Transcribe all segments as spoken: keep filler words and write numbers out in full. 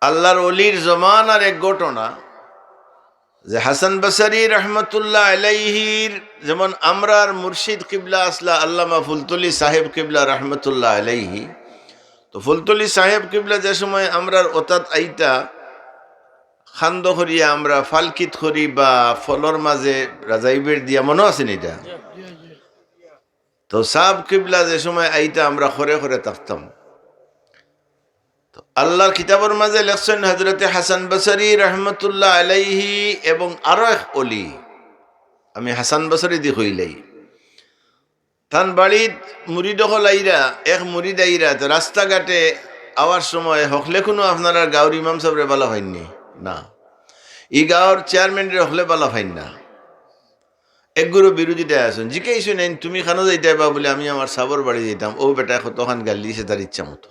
আল্লাহর অলির জমানার এক ঘটনা, যে হাসান বসরি রহমতুল্লাহ আলাইহির যেমন আমরার মুর্শিদ কিবলা আছলা আল্লামা ফুলতলি সাহেব কিবলা রহমতুল্লাহ আলাইহি। তো ফুলতলি সাহেব কিবলা যে সময় আমরার অতাত আইতা, খান্দ করিয়া আমরা ফালকিত করি বা ফলর মাঝে রাজাইবের দিয়া, মনো আছে নি ইটা? তো সাব কিবলা যে সময় আইতা, আমরা খরে খরে থাকতাম। তো আল্লাহর কিতাবর মাঝে লেখছইন হযরতে হাসান বসরি রহমতুল্লাহ আলাইহি এবং আরো এক অলি, আমি হাসান বসরি দি কইলাই, তান বাড়িত মুরিদ অকল আইরা, এক মুরিদ আইরা, তো রাস্তাঘাটে আওয়ার সময় হকলে কুনু আপনারার গাঁওর ইমাম সাবরে বালা পাইন নি? না। ই গাঁওর চেয়ারম্যানরে হকলে বালা পাইন না। একগুরু বিরোধিতায় আছইন। জিকাইছইন, "এইন তুমি কানো যাইতায় বা?" বুলে, "আমি আমার সাবর বাড়ি যাইতাম।" অউ বেটায় কতখান গালি দিছে তার ইচ্ছা মতো।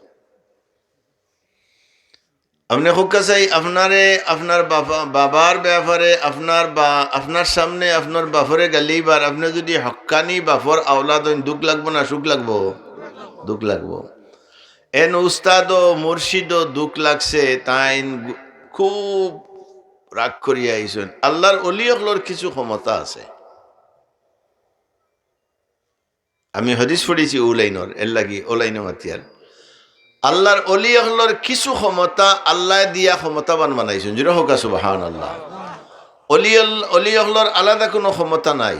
আপনে কউক্কা চাই, আপনারে, আপনার বাবা, বাবার ব্যাপারে, আপনার বা-, আপনার সামনে আপনার বাপরে গালি দিবার, আপনে যুদি হক্কানি বাপর আওলাদ অইন, দুখ লাগবো না সুখ লাগবো? দুখ লাগবো। এন উস্তাদও মুর্শিদও দুখ লাগছে, তাইন গু-, খুব রাগ করিয়া আইছইন। আল্লাহর অলি অকলর কিছু ক্ষমতা আছে। আমি হাদিস পড়ছি অউ লাইনর, এর লাগি অউ লাইনো মাতিয়ার। আল্লাহর অলি অকলর কিছু ক্ষমতা আল্লায় দিয়া ক্ষমতাবান বানাইছইন। জুরে কউক্কা সুবহানাল্লাহ। অলি অল-, অলি অকলর আলাদা কুনু ক্ষমতা নাই।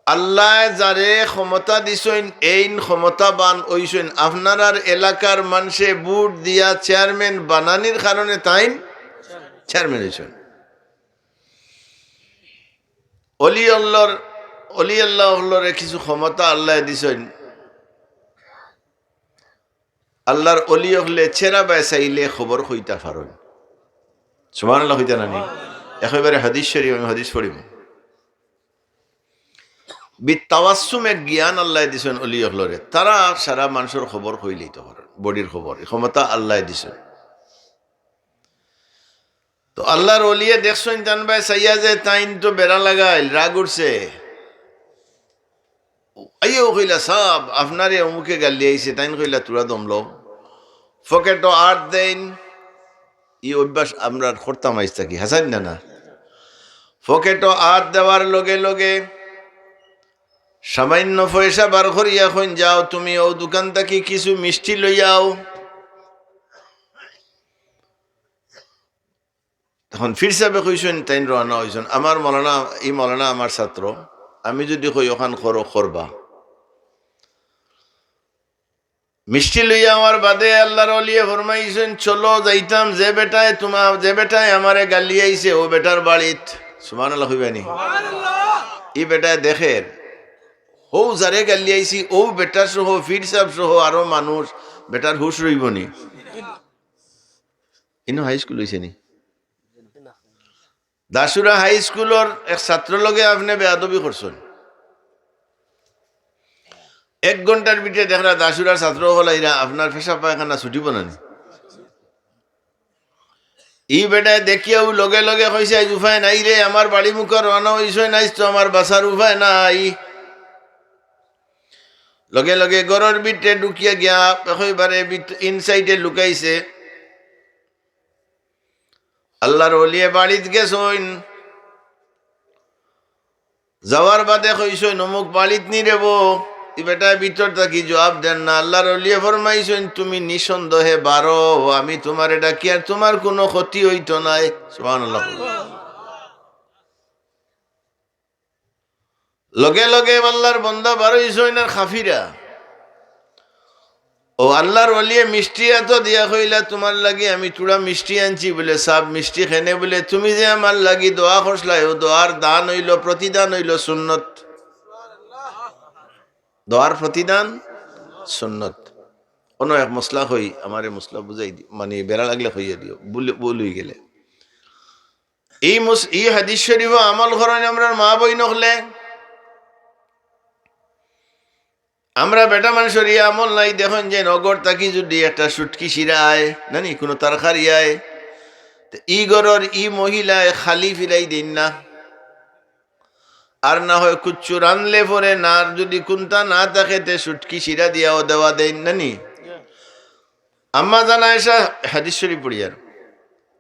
আল্লায় যারে ক্ষমতা দিছইন, এইন ক্ষমতাবান অইছইন। আপনারার এলাকার মানষে ভোট দিয়া চেয়ারম্যান বানানির কারণে তাইন চেয়ারম্যান অইছইন। অলি আল্লাহর, অলি আল্লাহ অকলরে কিছু ক্ষমতা আল্লায় দিছইন। আল্লাহর অলি অকলে চেরা বায় চাইলে খবর কইতা পারইন। সুবহানাল্লাহ কইতা না নি? একেবারে হাদিস শরীফ, আমি হাদিস পড়িমু। বিত্তাওয়াসসুম এক জ্ঞান আল্লায় দিছইন অলি অকলরে, তারা সারা মানষর খবর কইলাইতা পারইন, বডির খবর, ই ক্ষমতা আল্লায় দিছইন। তো আল্লাহর অলিয়ে দেখছইন তান বায় চাইয়া যে তাইন তো বেড়া লাগাইল, রাগ উঠছে। আইয়াউ কইলা, "সাব, আপনারে অমুকে গালি আইছে।" তাইন কইলা, "তুরা দমলো।" পকেটো আত দেইন, ই অভ্যাস আমরা করতাম আইজ থাকি, হাছা নি না? না, পকেটো আত দেওয়ার লগে লগে সামান্য পয়সা বার করিয়া কইন, "যাও, তুমি অউ দোকান থাকি কিছু মিষ্টি লইয়াও।" তখন পীর সাবে কইছইন, তাইন রওয়ানা অইছইন, "আমার মৌলানা, ই মৌলানা আমার ছাত্র, আমি যুদি কই অখান করো, করবা।" মিষ্টি লইয়া আওয়ার বাদে আল্লাহর অলিয়ে ফরমাইছইন, "চলো যাইতাম, যে বেটায় তুমা-, যে বেটায় আমারে গালি আইছে, অউ বেটার বাড়িত।" সুবহানাল্লাহ কইবা নি? ই বেটায় দেখের, অউ যারে গালি আইছে, অউ বেটা সহ, পীর সাব সহ আরো মানুষ, বেটার হুশ রইবো নি? ইনো হাই স্কুল অইছে নি? দাসুরা হাই স্কুলর এক ছাত্রর লগে আপনে বেয়াদবি করছইন। এক ঘন্টার ভিতরে দেখরা দাসুরার ছাত্র অকল আইরা, আপনার পেশাব পায়খানা ছুটিবো না নি? ই বেটায় দেখিয়াউ লগে লগে কইছে, "আইজ উপায় নাই রে, আমার বাড়ি মুখা রওয়ানা অইছইন, আইজ তো আমার বাঁচার উপায় নাই।" লগে লগে ঘরর ভিতরে ঢুকিয়া গিয়া একেবারে ভিত-, ইনসাইডে লুকাইছে। আল্লাহর অলিয়ে বাড়িত গেছইন, যাওয়ার বাদে কইছইন, "অমুক বাড়িত নি রেবো।" ই বেটায় ভিতর থাকি জুয়াব দের না। আল্লাহর অলিয়ে ফরমাইছইন, "তুমি নিঃসন্দেহে বারো, আমি তুমারে ডাকিয়ার, তুমার কুনু ক্ষতি অইতো নায়।" সুবহানাল্লাহ। লগে লগে আল্লাহর বন্দা বার অইছইন আর কাফিরা। অউ আল্লাহর অলিয়ে মিষ্টি আতো দিয়া কইলা, "তুমার লাগি আমি থুড়া মিষ্টি আনছি।" বুলে, "সাব, মিষ্টি কেনে?" বুলে, "তুমি যে আমার লাগি দোয়া করছলায়, অউ দোয়ার দান অইলো, প্রতিদান অইলো সুন্নত।" দোয়ার প্রতিদান সুন্নত। অনো এক মসলা কই, আমারে মসলা বুঝাই দি-, মানি বেড়া লাগলে কইয়া দিও, ভুল, ভুল অইগেলে। ই মুস-, ই হাদিস শরীফো আমল করইন আমরার মা বইন অকলে। আমরা বেটা মানষর ই আমল নাই, দেখইন যেন অউ ঘর থাকি যুদি একটা শুটকি শিরা আয়, না নি, কুনু তরকারি আয়, তে ই ঘরর ই মহিলায় খালি ফিরাই দেইন না। আর না হয় কুচ্ছু রানলে পরে না, আর যুদি কুন্তা না থাকে, তে শুটকি শিরা দিয়াও দেওয়া দেইন, না নি? আম্মা জান আয়েশা, হাদিস শরীফ পড়িয়ার,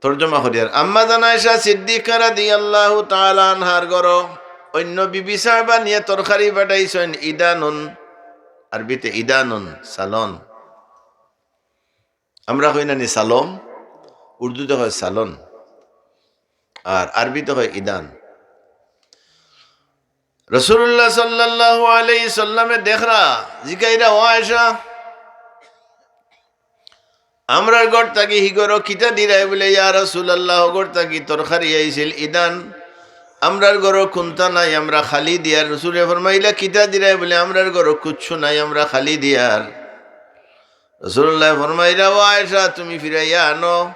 তর্জমা করিয়ার, আম্মা জান আয়েশা সিদ্দিকা রাদিয়াল্লাহু তাআলা আনহার ঘরো অইন্য বিবি সাহাবা নিয়া তরকারি পাঠাইছইন, ইদানুন, আরবিতে ইদানুন, সালন। আমরা কই না নি সালম, উর্দুতে কয় সালন, আর আরবিতে কয় ইদান। রাসূলুল্লাহ সাল্লাল্লাহু আলাইহি সাল্লামে দেখরা, জিকাইরা, "ও আয়েশা, আমরার ঘর থাকি হি ঘরো কিতা দিরায়?" বলে, "ইয়া রাসূলুল্লাহ, ও ঘর থাকি তরকারি আইছিল, ইদান আমরার ঘরো কুন্তা নাই, আমরা খালি দিয়ার।" রাসূলে ফরমাইলা, "কিতা দিরায়?" বলে, "আমরার ঘরো কুচ্ছু নাই, আমরা খালি দিয়ার।" রাসূলুল্লাহ ফরমাইলা, "ও আয়েশা, তুমি ফিরাইয়া আনো,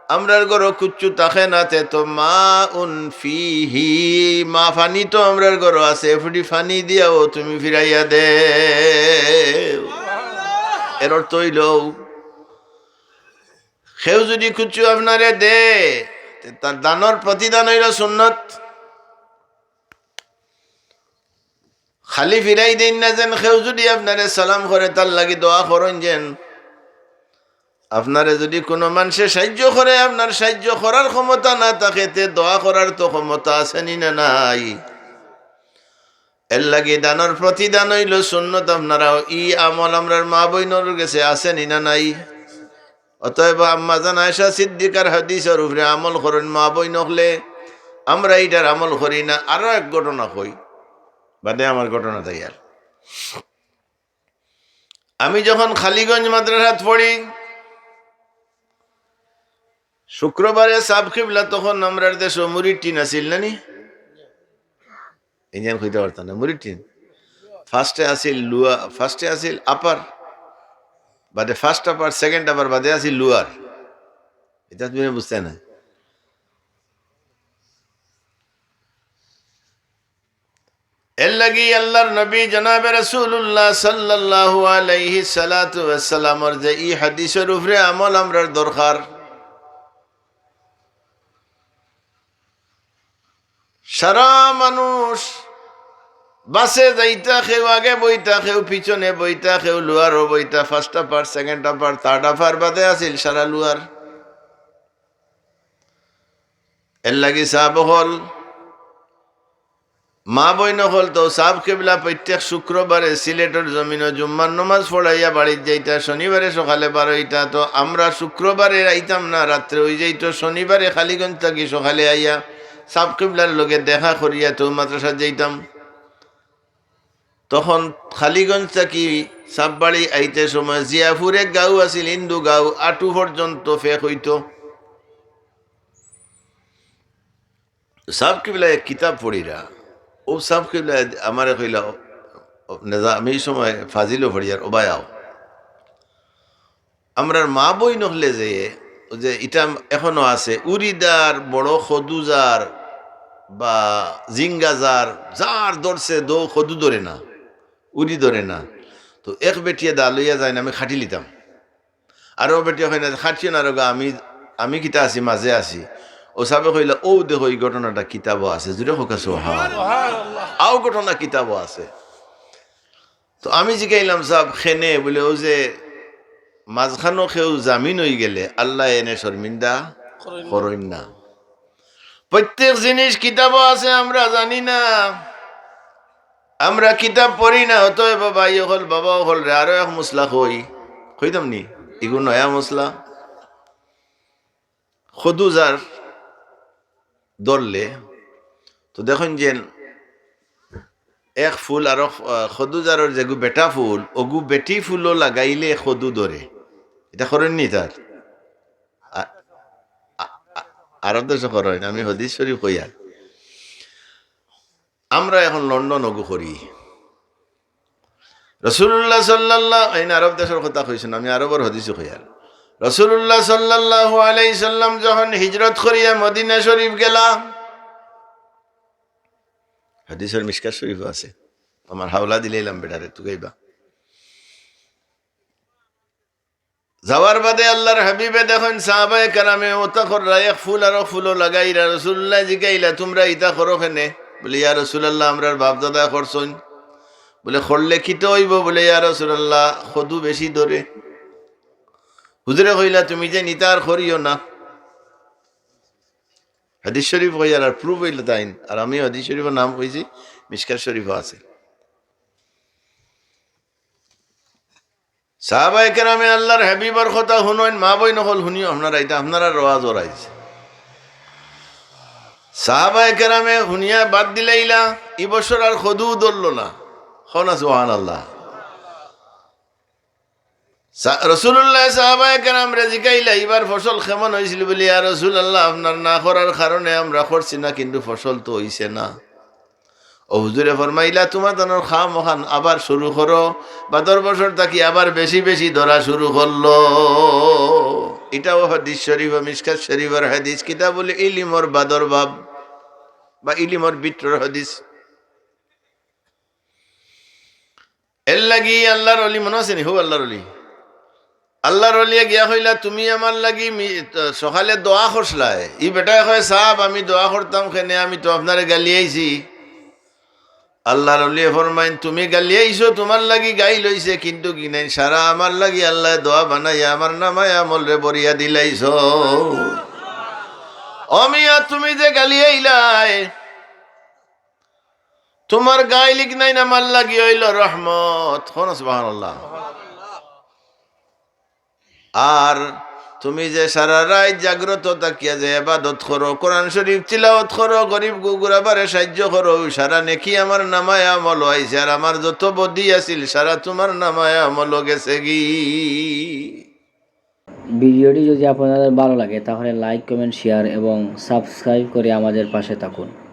আমরার ঘরো কুচ্ছু থাকে না, তে তো মাউন ফিহি, মা পানি তো আমরার ঘরো আছে, এ ফুটি পানি দিয়াও তুমি ফিরাইয়া দেও।" এর অর্থ অইলো, কেউ যুদি কুচ্ছু আপনারে দে, তে তার দানর প্রতিদান অইলো সুন্নত। খালি ফিরাই দেইন না যেন, কেউ যুদি আপনারে সালাম করে, তার লাগি দোয়া করইন যেন। আপনারে যুদি কুনু মানষে সাইয্য করে, আপনার সাইয্য করার ক্ষমতা না থাকে, তে দোয়া করার তো ক্ষমতা আছে নি না নাই? এর লাগি দানর প্রতিদান অইলো সুন্নত। আপনারাও ই আমল আমরার মা বইনর গেছে আছে নি না নাই? অতএব আম্মা জান আয়েশা সিদ্দিকার হাদিসর উপরে আমল করইন মা বইন অকলে, আমরা ইটার আমল করি না। আরো এক ঘটনা কই, বাদে আমার ঘটনা তাই আর। আমি যখন খালিগঞ্জ মাদ্রাসাত পড়ি, শুক্রবারে সাব কিবলা, তখন আমরার দেশো মুড়ির টিন আছিল না নি? ইঞ্জিন কইতে পারতাম না, মুড়ির টিন। ফার্স্টে আছিল লুয়া, ফার্স্টে আছিল আপার, বাদে ফার্স্ট আপার, সেকেন্ড আপার, বাদে আছিল লুয়ার। ইটা তুমি বুঝতে না। এর লাগি আল্লাহর নবী জনাবে রাসূলুল্লাহ সাল্লাল্লাহু আলাইহি সালাতু ওয়াসসালামর যে ই হাদিসর উপরে আমল আমরার দরকার। সারা মানুষ বাসে যাইতা, কেউ আগে বইতা, কেউ পিছনে বইতা, কেউ লুয়ারো বইতা, ফার্স্ট আপার, সেকেন্ড আপার, থার্ড আপার, বাদে আছিল সারা লুয়ার। এর লাগি সাব অকল, মা বইন অকল, তো সাব কিবলা প্রত্যেক শুক্রবারে সিলেটর জমিনো জুম্মার নমাজ পড়াইয়া বাড়িত যাইতা, শনিবারে সকালে বারইতা। তো আমরা শুক্রবারে আইতাম না, রাত্রে অই যাইতো, শনিবারে খালিগঞ্জ থাকি সকালে আইয়া সাব কিবলার লগে দেখা করিয়া তো মাদ্রাসাত যাইতাম। তখন খালিগঞ্জ থাকি সাববাড়ি আইতে সময় জিয়াপুরে গাঁও আছিল, হিন্দু গাঁও, আটু পর্যন্ত ফেক অইতো। সাব কিবলায় এক কিতাব পড়িরা, ও সাব কিবলায় আমারে কইলা, নিজামি সময় ফাজিলো পড়িয়ার, "ও ভাই আও।" আমরার মা বইন অকলে যে, যে ইটা এখনো আছে, উরিদার, বড় খদুজার বা জিঙ্গাজার, যার ধরছে দো খদু ধরে না, উরি ধরে না। তো এক বেটিয়ে দা লইয়া যায় না, আমি খাটি লিতাম। আর ও বেটিয়ে কয় না, "খাটিও না রোগা, আমি, আমি কিতা আছি, মাঝে আছি।" ও সাবে কইলা, "ও দেখো, এই ঘটনাটা কিতাবো আছে।" জুরে কউক্কা সুবহানাল্লাহ। আও ঘটনা কিতাবো আছে। তো আমি জিকাইলাম, "সাব, খেনে?" বলে, "ও যে মাঝখানো কেউ জামিন অই গেলে আল্লাহ এনে শর্মিন্দা করইন না।" প্রত্যেক জিনিস কিতাবো আছে, আমরা জানি না, আমরা কিতাব পড়ি না। অতএব ভাই অকল, বাবা অকল রে, আরো এক মসলা কই, কইতাম নি, ইগু নয়া মসলা। খদুজার ধরলে তো দেখইন যে এক ফুল আর খদুজারর যেগু বেটা ফুল, ওগু বেটি ফুলও লাগাইলে খদু ধরে। ইটা করইন নি তার? আ-, আ-, আ-, আরব দেশো করইন, আমি হাদিস শরীফ কইয়ার। আমরা এখন লন্ডন ওগু করি। রাসূলুল্লাহ সাল্লাল্লাহু, এই আরব দেশর কথা কইছইন, আমি আরবর হাদিসও কইয়ার। রাসূলুল্লাহ সাল্লাল্লাহু আলাইহি সাল্লাম যখন হিজরত করিয়া মদিনা শরীফ গেলা, হাদিসর মিশকাত শরীফও আছে, আমার হাওলা দিলাইলাম বেটারে, তুকাইবা। যাওয়ার বাদে আল্লাহর হাবিবে দেখইন সাহাবায়ে কেরামে ওতা কররা এক ফুল আরো ফুলও লাগাইরা। রাসূলুল্লাহ জিকাইলা, "তুমরা ইতা করো খেনে?" বলে, "ইয়া রাসূলুল্লাহ, আমরার বাপ দাদায় করছইন।" বলে, "করলে কিতা অইবো?" বলে, "ইয়া রাসূলুল্লাহ, খদু বেশি ধরে।" হুজুরে কইলা, "তুমি যে নিতা আর করিও না।" হাদিস শরীফ কইয়ার আর প্রুফ অইল তাইন। আর আমি হাদিস শরীফর নাম কইছি, মিশকাত শরীফও আছে। সাহাবায়ে কেরামে আল্লাহর হাবিবর কথা হুনইন, মা বইন অকল হুনিও আপনারা, ইটা আপনারার ওয়াজ অর আইজ। সাহাবায়ে কেরামে হুনিয়া বাদ দিলাইলা, ই বছর আর কদু ধরল না। কও না সুবহানাল্লাহ। সা-, রাসূলুল্লাহ সাহাবায়ে কেরামরে জিকাইলা, "ইবার ফসল কেমন অইছিল?" বলি, "ইয়া রাসূলুল্লাহ, আপনার না করার কারণে আমরা করছি না, কিন্তু ফসল তো অইছে না।" অউ হুজুরে ফরমাইলা, "তুমার দনর কাম অখান আবার শুরু করো।" বাদর বছর থাকি আবার বেশি বেশি ধরা শুরু করলো। ইটাও হাদিস শরীফ, মিশকাত শরীফর হাদিস, কিতাবুল ইলিমর বাদর বাব বা ইলিমর ভিতরর হাদিস। এর লাগি আল্লাহর অলি মনো আছে নি? হউ আল্লাহর অলি। আল্লাহর অলিয়ে গিয়া কইলা, "তুমি আমার লাগি মি-, সকালে দোয়া করছলায়।" ই বেটায় কয়, "সাব, আমি দোয়া করতাম কেনে? আমি তো আপনারে গালিয়াইছি।" আল্লাহর অলিয়ে ফরমাইন, "তুমি গালিয়াইছো, তুমার লাগি গাইল অইছে, কিন্তু কিনাইন সারা আমার লাগি আল্লায় দোয়া বানাইয়া আমার নামায় আমলরে ভরিয়া দিলাইছো।" ও মিয়া, তুমি যে গালিয়াইলায়, তুমার গাইল ইগনাইন আমার লাগি অইল রহমত। কও না সুবহানাল্লাহ। আর তুমি যে সারা রাইত জাগ্রত থাকিয়া যে ইবাদত করো, কোরআন শরীফ তিলাওয়াত করো, গরিব গু-, গুরাবারে সাহায্য করো, সারা নেকি আমার নামায় আমল অইছে, আর আমার যত বদি আছিল সারা তুমার নামায় আমলও গেছেগি। ভিডিওটি যদি আপনাদের ভালো লাগে তাহলে লাইক, কমেন্ট, শেয়ার এবং সাবস্ক্রাইব করে আমাদের পাশে থাকুন।